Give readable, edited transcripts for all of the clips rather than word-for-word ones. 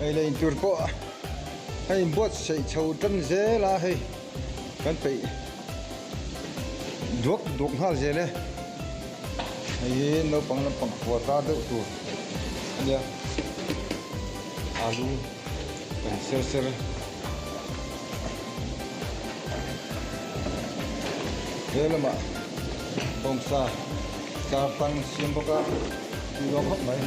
Hei lei tur pawh a inbuatsaih chho tan zel a hei kan peih duak duak nghal zel e hei hi naupang lampang khuar tar deuh tur a nia alu kan ser ser he lamah bawngsa tlar tang siam bawk a tui dawn khawp mai.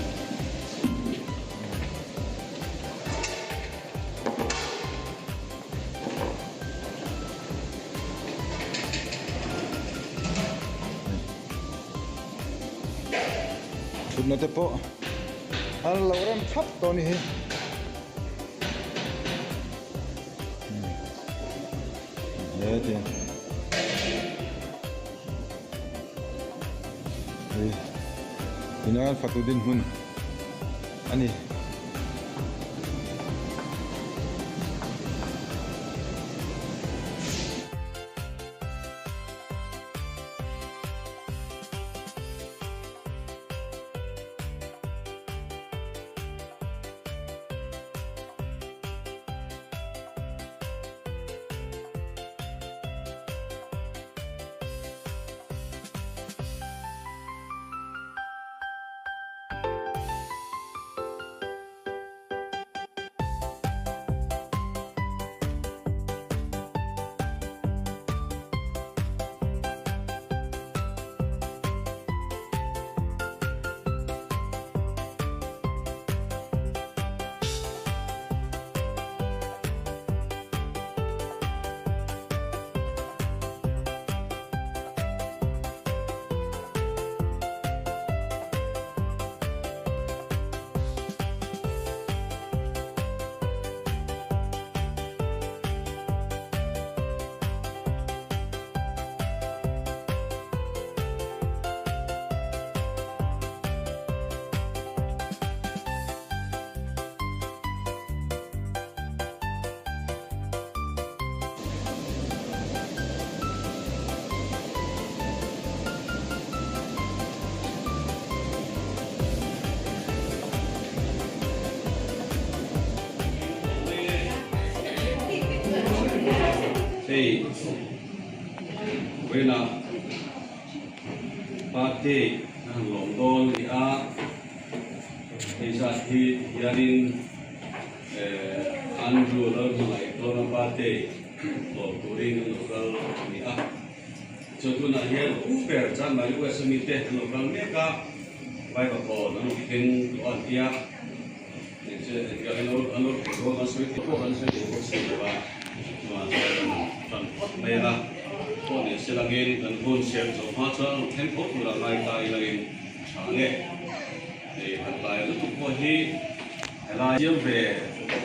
Thutna te pawh an lo rem thlap tawh a ni hi. Hei ina fatu dinhmun a ni. Hei vawiinah party a han lawm dawn a ni a, hei zat hi hianin Andrew Lalhmangaih Dawna party lawm turin an lo kal a ni a. Chuan tunah hian u ber Chanmai US ami te an lo kal mek a, Vaivakawn an lo thleng tawh a an ti a. An lo thleng dawn an sawi pawh an sawi thei bawk si lo a, chuan tan phawt mai a, pawh ni se langin kan hun siam zawh hma chuan an lo thleng tho tur a ngai ta ilangin a tha ang e. Hei han tlai lutuk pawh hi helai siam ve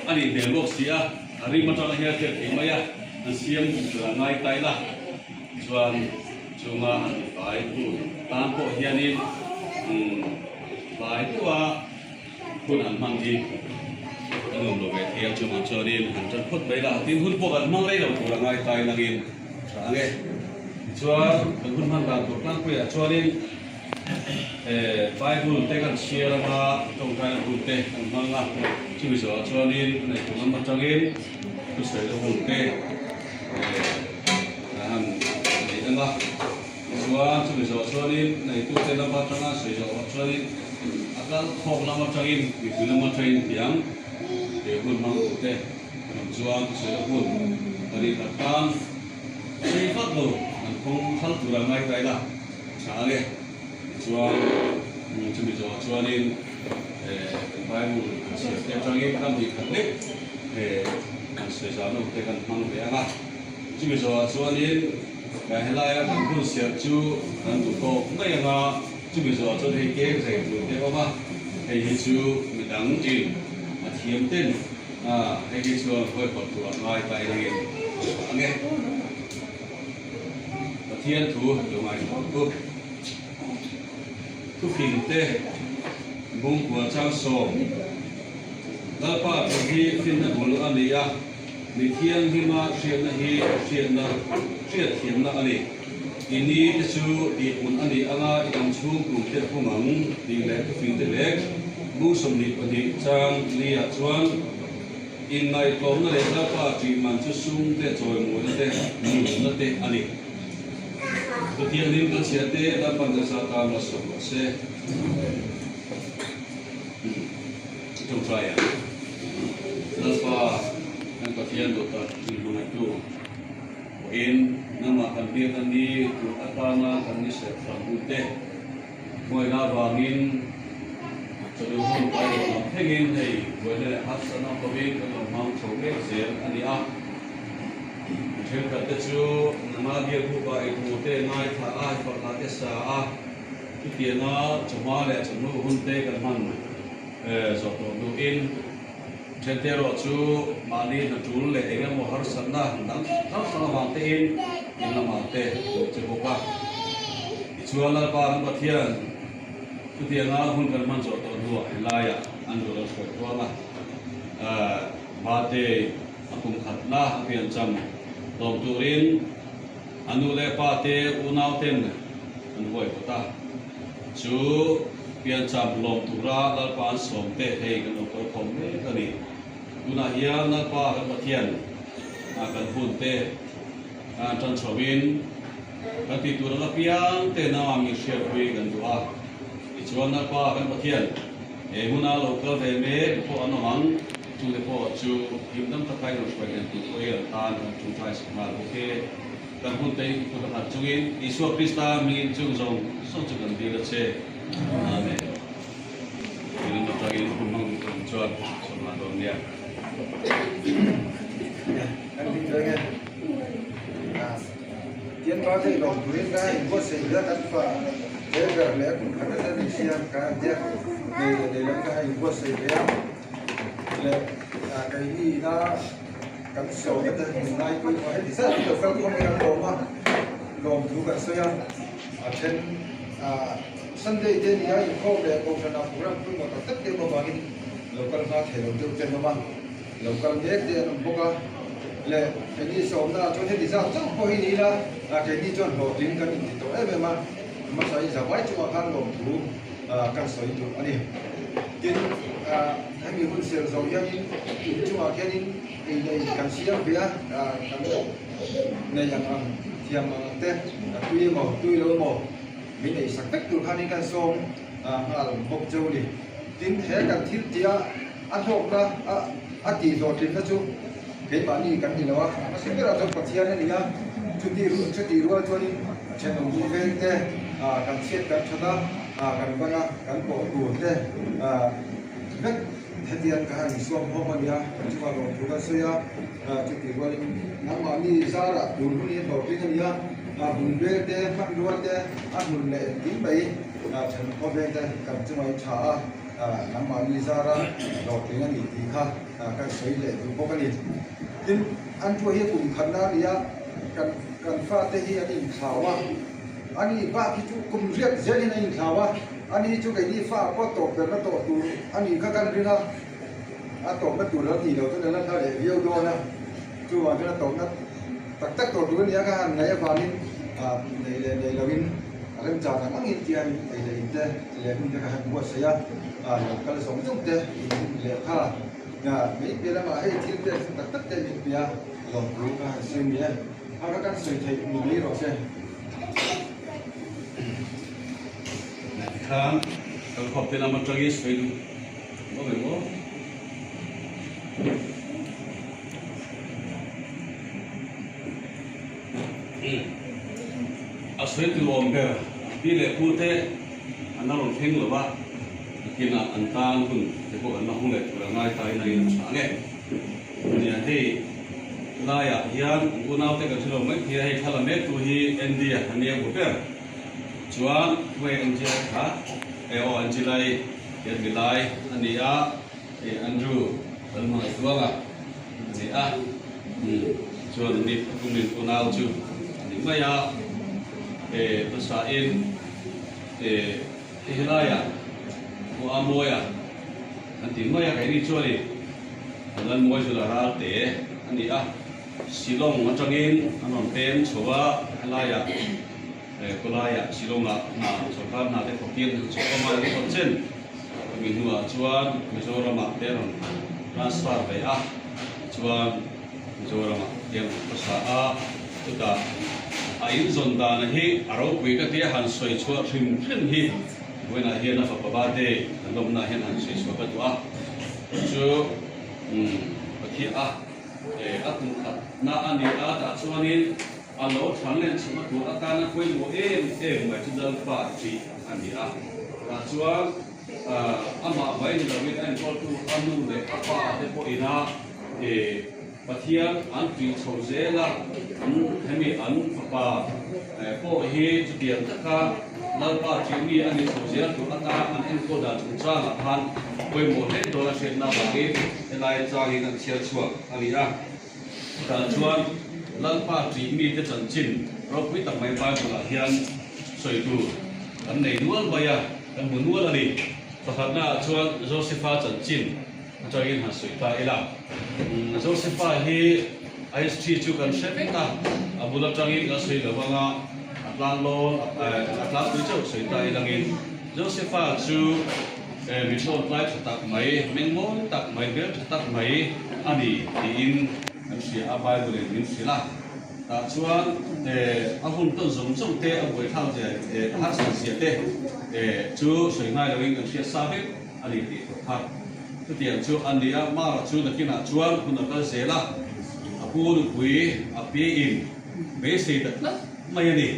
a nih hmel bawk si a, a rim atanga hian a hriat theih mai a, an siam tur a ngai ta ila chuan chunga han tlai tur tan pawh hianin tlai deuh a hun an hman hi a nuam lo ve thei a, chungah chuanin han tan phawt mai la, tin hun pawh kan hmang rei lo tur a ngai ta ilangin a tha ang e. Tichuan kan hun hman dan tur tlangpuiah chuanin. Bible te kan chhiar anga tawngtaina hun te kan hmang a, chumi zawhah chuanin a neihtu lam atangin thusawi la hun te kan han nei ang a, tichuan chumi zawhah chuanin a neihtute lam atanga sawi zawhah chuanin a kal khawk lam atangin mipui lam atangin tiang he hun hmang tute kan awm chuan thusawi la hun pahnih khat tan sei vak lo. kan kawng phal tura ngai ta ila tha ang e. Tichuan chumi zawhah chuanin kan Bible kan chhiar te atangin kan hnih khat lek kan sawi zahna te kan hmang ve ang a. Chumi zawhah chuanin helaia kan hun siam chu kan duh tawk mai ang a, chumi zawhah chuan hei keng zai tur te a awm a, hei hi chu midang in a thiam ten hei hi chuan huaihawt tur a ngai ta ilangin a tha ang e. Pathian thu lo ngaihtuah ang u. Thufing te bungkua chang 10. Lalpa tih hi finna bul a ni a, mi thianghlima hriatna hi hriatna hriatthiamna a ni. I ni te chu tihpun a ni anga i dam chhung kum te a pung ang tih leh thufing te lek bung 22 chang li ah chuan Inngaihtlawmna leh Lalpa ṭih man chu sum te, chawimawina te, nunna te a ni. Pathianin ka chhia te Lalpa'n kan sa tan la sawm rawh se. Ṭawngṭai ang. Lalpa, kan Pathian duh tak min hmangaihtu pawhin nangmah kan biak a ni tur atana kan ni serh hram hun te, Buaina avangin chawlh hun pai loh lam thlengin hei buaina leh harsatna hovin kan lo hmang chho mek zel a ni a. Mi thenkhat te chu nanga biak hupa eitur te ngaithla a, fakna te sa a, chutianga chawhma leh chawhnu hun te kan hman zawh tawh hnuin thente erawh chu mahni hna tul leh eng emaw harsatna dang hrang hrang avang tein in lamah te an che bawk a. Tichuan Lalpa kan Pathian chutianga hun kan hman zawh tawh hnuah helaiah an rawn lo hruai kuang a, birthday a kum khatna a piancham lawm turin a nu leh pa te unau ten an huai phawt a, chu piancham lawm tura Lalpa an sawm te hei kan lo kal khawm mek a ni. Tunah hian Lalpa kan Pathian kan hun te tan chhoin Kan tih tur ang apiang te nangah min hriatpui kan duh a, tichuan Lalpa kan Pathian he hmuna lo kal ve mek pawh an awm ang, chungte pawh chu himdam taka in rawn hruai len tur pawhin an tan kan ṭungṭai sak nghal bawk e. Kan hun te i kut a nghat chungin Isua Krista hmingin chung zawng zawng chu kan dil a che. Amen. Rinna atangin hun hmang duh tur chuan sawmna dawn nia. Kan ding reng e. Tian pa thei lawm turin ka inbuatsaih hle a, kan fa driver leh a kum khat a ni sia ka han tia nei leh nei lam ka han inbuatsaih ve a, leh keini ina kan sawmna te hmun ngai pawimawh heti zat hi lo kal khawm hi kan lawm a, lawmthu kan sawi a, a then Sunday te nia inkhawm leh kohhran ah program pawimawh tak tak te awm avangin lo kal hma thei lo deuh te an awm a. Lo kal mek te an awm bawk a, le keini sawmna ah chuan heti zat chauh pawh hi ni ila, keini chuan hlawhtling kan inti tawh em em a, hmasa i zavai chungah khan lawmthu kan sawi duh a ni. Tin, hemi hun serh zawh hianin in chungah khianin ei leh in kan siam ve a, kan nei ang ang thiam ang ang te, tui emaw tui lo emaw min ei sak vek tur khanin kan sawm nghal bawk cheu a ni. Tin, he kan thil tia A hlawkna a a tih hlawhtlinna chu keimahni kan ni lo a, a hmasa berah chuan Pathian a ni a, chuti chutih rual chuanin thenawm bu veng te kan chhiat kan that a, kan ban a, kan pawh tur te vek hetiang ka han insuam hlawm a ni a, kan chungah lawmthu kan sawi a, chutih rualin nangmahni zarah tun hun hi hlawhtling a ni a, hmun vel te, hmanrua te, a hmun leh engkim mai thenawm khawvel te kan chungah in tha a. Nangmahni zara hlawhtling a ni tih kha kan sawi leh duh bawk a ni. Tin, an thu hi kum khatna a ni a, kan kan fate hi an inthlau a, ani bak hi chu kum riat zelin a inthlau a, ani chu keini fa pawh tawp berna tawh tur a nih kha kan ring a, a tawpna tur a nih loh chuan a la hla leh viau dawn a, chuvang chuan a tawpna tak tak tawh tur a ni a, ka han ngaih avangin nei leh nei loin A remchang ang angin tiang ei leh in te leh hun te ka han buatsaih a, lo kal zawng zawng te in hun leh kha mai piah lamah hei thil te tak tak te min pe a, lawmpu ka han sawi mai e, a ka kan sawi theih ni mai rawh se. Tikhan kalkhawp te lam atangin sawi duh lo em aw. sawi tur awm ber pi leh pu te an la rawn thleng lo va, nakinah an tan hun te pawh kan la hung leh tur a ngai ta in a in a tha ang e. Nia hei laiah hian an unau te kan hre lo mai thei a, hei thla la mek tu hi Andy a nia bu ber chuan khawnge Angela kha e aw Angela-i hian milai a ni a. Hei Andrew kan hmangaih tuang a ni a, chuan ni kumin unau chu a ni mai a, e hmasa in e hei helaiah Pu Amawia kan ti mai a, keini chuanin Lalmawi chu la ral te a ni a, Shillong atangin an rawn pem chho a, helaiah e khawlaiah Shillongah hna sorkar hna te thawkin an chho awm a, engemaw chen. Chumi hnuah chuan Mizoramah te rawn transfer ve a, tichuan Mizoramah hian rawn khawsa a, chutah a inzawn dana hi a ropui ka tia han sawi chhuah hrim hrim hi vawiinah hian a fapa birthday kan lawmnaah hian han sawi chhuah ka duh a, chu Pathian a a kum khatna a ni a, tah chuanin a lo than len chhawmna tur atana pawimawh em em mai chu Lalpa tih a ni a. Tah chuan amah mai ni loin a enkawltu a nu leh a pa te pawhin a Pathian an tih chho zel a, an hemi an fapa pawh hi chutiang taka Lalpa tih mi a ni chho zel tur atan an enkawl dan chungchangah khan pawimawh hle dawn a hriatna avangin helai changin an chhiar chhuak a ni a. Tah chuan Lalpa ṭih mite chanchin ropui tak mai Bible-ah hian sawi tur kan nei nual mai a, kan hmu nual a ni. Pakhatnaah chuan Josefa chanchin atangin han sawi ta ila. Josefa hi a history chu kan hre vek a, a bul atangin kan sawi lo vang a, a tlanlawn, a tlangpui chauh sawi ta ilangin Josefa chu Mi hlawt lai tha tak mai, meng mawi tak mai, hmel tha tak mai a ni tiin kan hria a, Bible in min hrilh a. Tah chuan a hun tawn zawng zawng te, a buaithlak zia leh a harsat zia te chu sawi ngai loin kan hriat sa vek a ni tih tawh kha. Chutiang chu a ni a, Mara chu nakinah chuan hun a kal zel a, a pu nupui a piin beisei ta tlat mai a ni.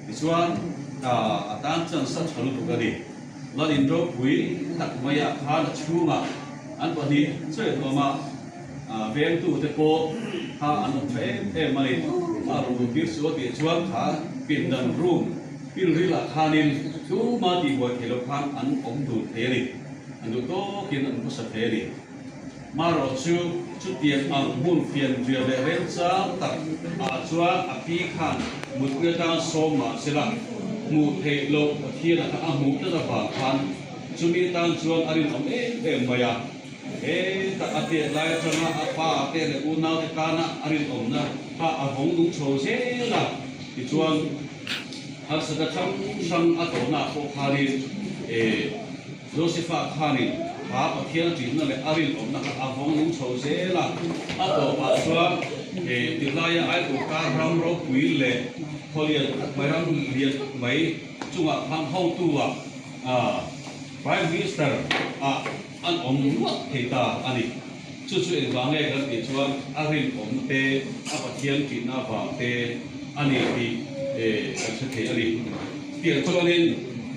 Tichuan a tan chuan sa tha lutuk a ni. Lal in ropui tak maiah khan a chhungah an pahnih chawi hlawm a, vengtute pawh kha an awm tha em em a ni. A rawn lut tir chu a tih chuan kha pindan room pilrilah khanin tluma tihbuai thei loh khan an awm dun thei a ni, an duh tawkin an hmasa thei a ni. Marawh chu chutiang ang hmun fianrial leh remchang tak ah chuan a pi khan mutpui atang sawm mah sela hmuh theih loh Pathian a kha a hmuh tlat avang khan chumi atan chuan a rinawm em em mai a. Hetah a tiat lai atanga a pa te leh unau te tana a rinawmna kha a vawng nung chho zel a, tichuan harsatna hrang hrang a tawhnaah pawh khanin eh Josefa khanin kha Pathian a ṭihna leh a rinawmna kha a vawng nung chho zel a, a tawpah chuan he tihlaia Aigupta ram ropui leh khaw lian tak mai, ram lian tak mai chungah khan hotu-ah Prime Minister-ah an awm nual thei ta a ni. Chu chu engvang nge kan tih chuan a rinawmna te, a Pathian ṭihna avang te a ni tih kan hre thei a ni. Chutiang chuanin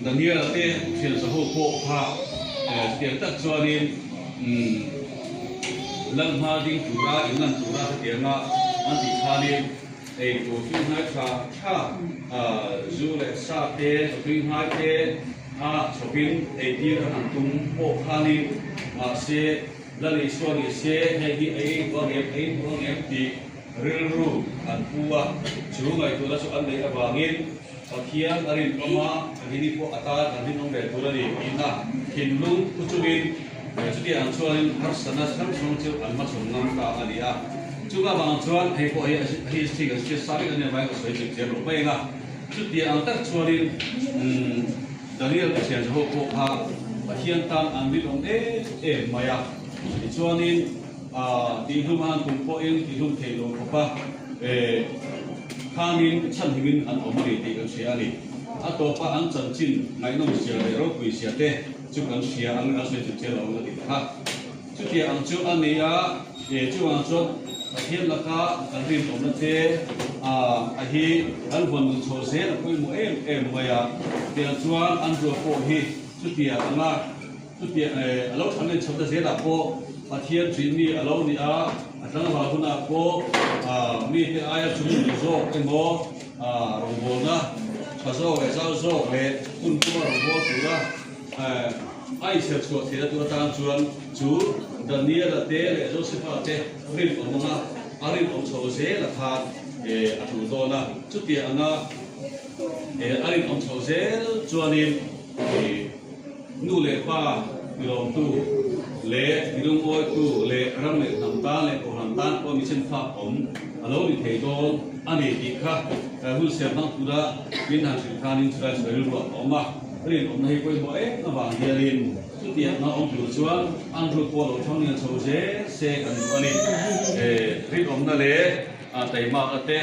Daniel te thian zaho pawh kha chutiang tak chuanin lal hma ding tura inlan tura hetianga an tih khanin ei tur tui hnai tha tha zu leh sa te, tui hnai te a chhawpin ei tir a han tum pawh khanin mahse Lal Isua ni se hei hi ei duh ang em, ei duh ang em tih rilru an pu a, chu ngaihtuahna chu an neih avangin Pathian a rinawm a, Kahini pawh a tan an rinawm ve tur a ni tihna thinlung thu chungin chutiang chuanin harsatna hrang hrang chu an hmachhawn ngam ta a ni a. Chunga vang chuan hei pawh hi history kan hriat sa vek a nia vangin ka sawi chip chiam lo mai ang a. Chutiang ang tak chuanin Daniel ka thian ho pawh kha Pathian tan an rinawm em em mai a. Tichuanin tihlum a han tum pawhin tihlum thei lo khawp a. Khanin chhanhimin an awm a ni tih kan hria a ni. A tawpa an chanchin ngaihnawm sia leh ropui sia te chu kan hria ang a sawi chip chiah lo ang a ti ta kha. Chutiang ang chu a ni a, chuvang chuan Pathian laka kan rinawmna te a hi kan vawn nun chho zel a pawimawh em em mai a. Tiang chuan Andrew pawh hi chutiang anga chutiang a lo than len chho ta zelah pawh Pathian ṭih mi a lo ni a, a tlangval hunah pawh mite aia chung nun zawk emaw rawngbawlna tha zawk leh zau zawk leh hun puma rawngbâwl tura a inchher chhuah theihna tur atan chuan chu Daniela te leh Josefa te rinawm anga a rinawm chho zela khan a tul dawn a. Chutiang anga a rinawm chho zel chuanin nu leh pa tilawmtu leh tilungawitu leh ram leh hnam tan leh kohhran tan pawh mi chenfak awm a lo ni thei dawn a ni tih kha hun siam hmang tura min han hrilh khanin chulai sawi rilru a awm a. Rinawmna hi pawimawh em avang hianin chutiang a awm tur chuan an ruk pawh lo thang lian chho zel se kan duh a ni. Rinawmna leh taimakna te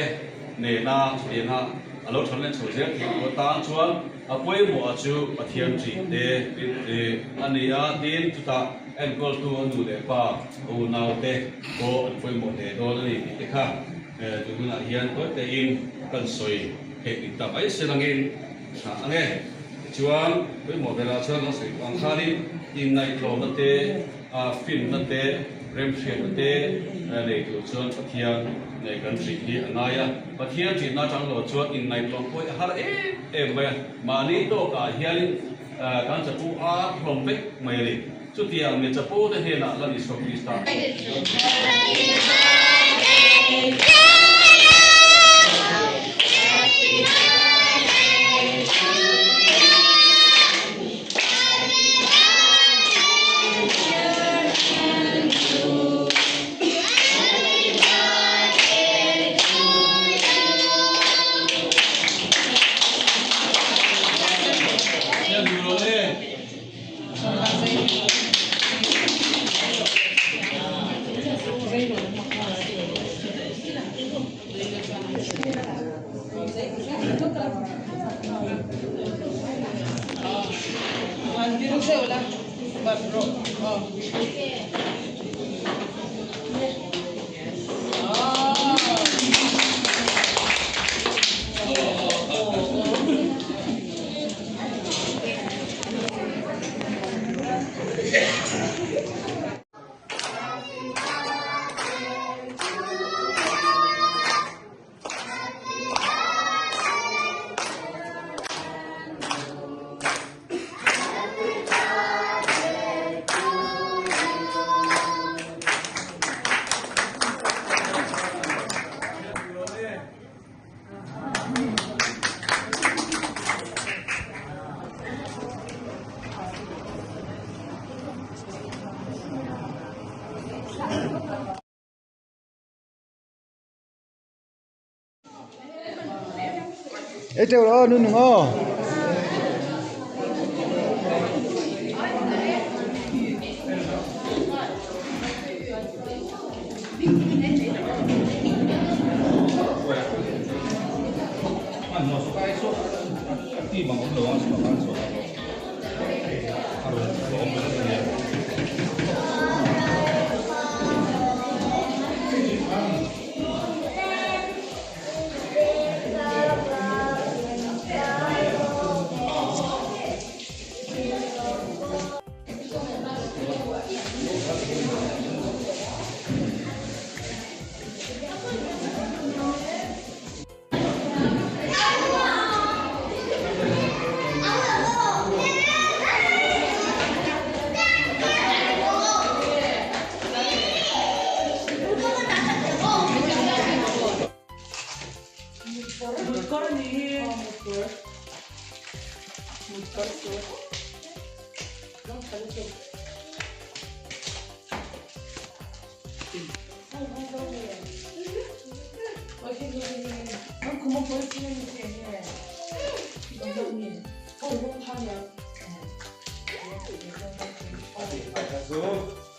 nena chutianga a lo thang lian chho zel thei tur atan chuan a pawimawh a chu Pathian ṭih te a ni a, tin chutah enkawltu a nu leh pa a unau te pawh an pawimawh hle dawn a ni tih te kha tun hunah hian tawi tein kan sawi theih dik ta mai se langin Tha ang e. Tichuan, pawimawh berah chuan kan sawi tawh ang khanin inngaihtlawmna te, finna te, remhriatna te nei tur chuan Pathian nei kan hrih hi a ngai a. Pathian hrihna atang lo chuan inngaihtlawm pawh hi a har em em mai a. Mahni tawkah hianin kan chapo a hlawm vek mai a ni. Chutiang mi chapo te hnenah Lal Isua Krista. Ei teuh rawh aw nu nung aw.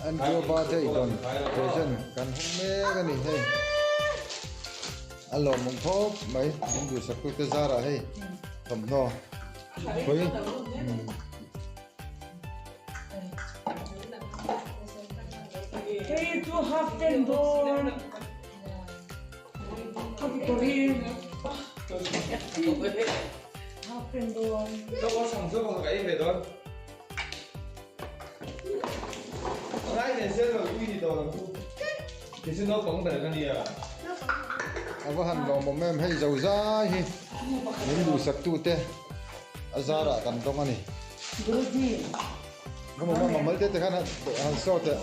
Andrew birthday dawn present kan hung mek a ni hei a lawmawm khawp mai min duhsak tute zarah hei thawmhnaw khawi Hei chu half ten dawn. A va han lawmawm em hei zo zai hi min duhsak tute a zarah kan dawng a ni. Ka mama mamal te te khan han saw teh.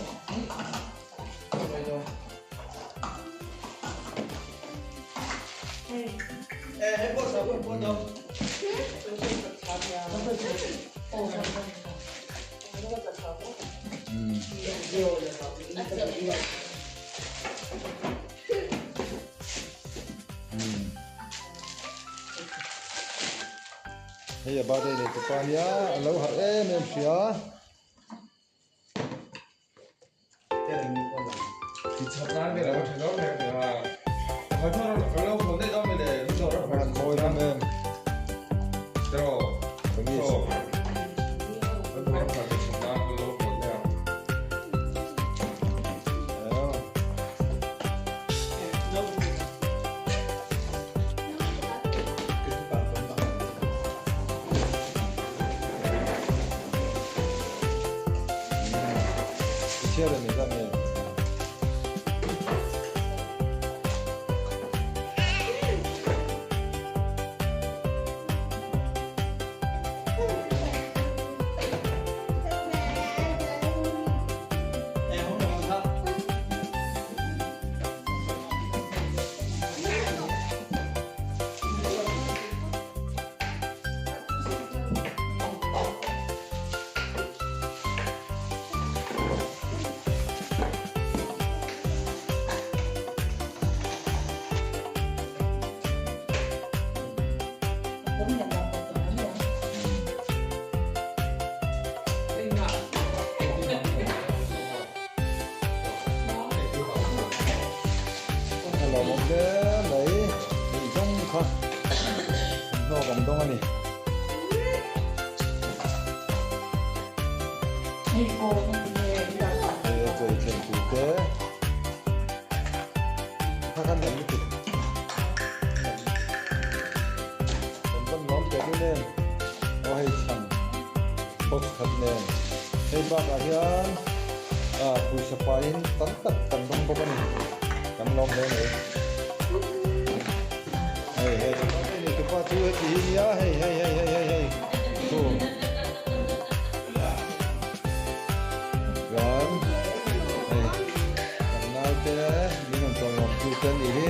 Hei a birthday nei tupa nia a lo harh em em hria. Han mawi em em. Kamis. A lawmawm hle mai hei zawng kha thawmhnaw kan dawng a ni. Hei a chei thlen tur te kha khan kan lutuk kan van lawm teh dun em aw hei chhan box khat nen hei bakah hian Ah pawisa pahin tam tak kan dawng bawk a ni kan lawm hle mai hei hei hei tupa chu heti hi nia hei hei hei hei hei hei thu chuan hei kan naute min rawn tawiawm tu te anih hi.